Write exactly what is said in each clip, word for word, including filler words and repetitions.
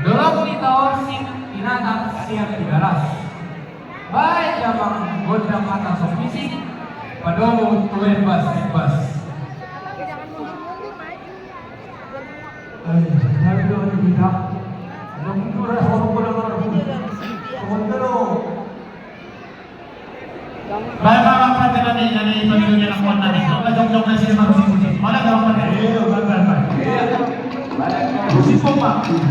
Dolok ni Taorsik, binatang sian Tigaras. Baen damang gondang mata so pisik, padomu tu Embas Simbas. Baen ma amang pande nami, nami pande nami, anak muan nami. Jongjong nami, si Marusik, Marusik. Mana amang pande? Iyo, baen, baen, baen. Marusik, Marusik.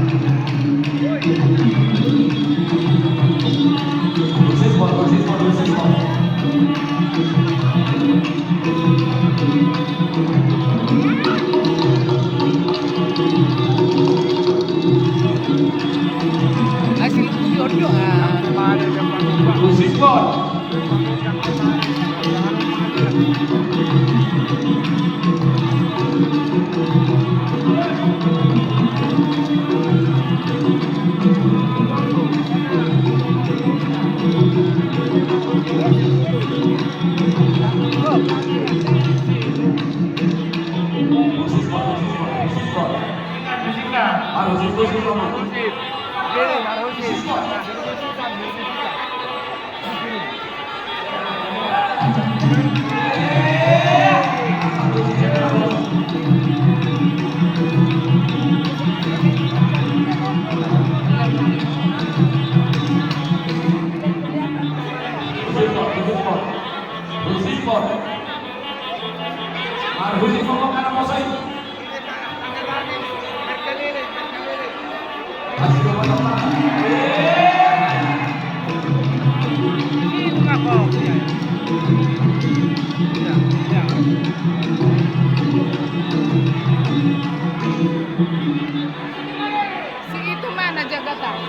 Si itu mana jaga tas?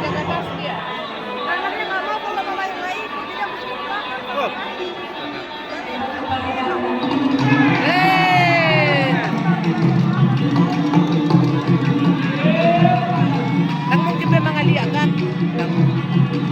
Jaga tas dia.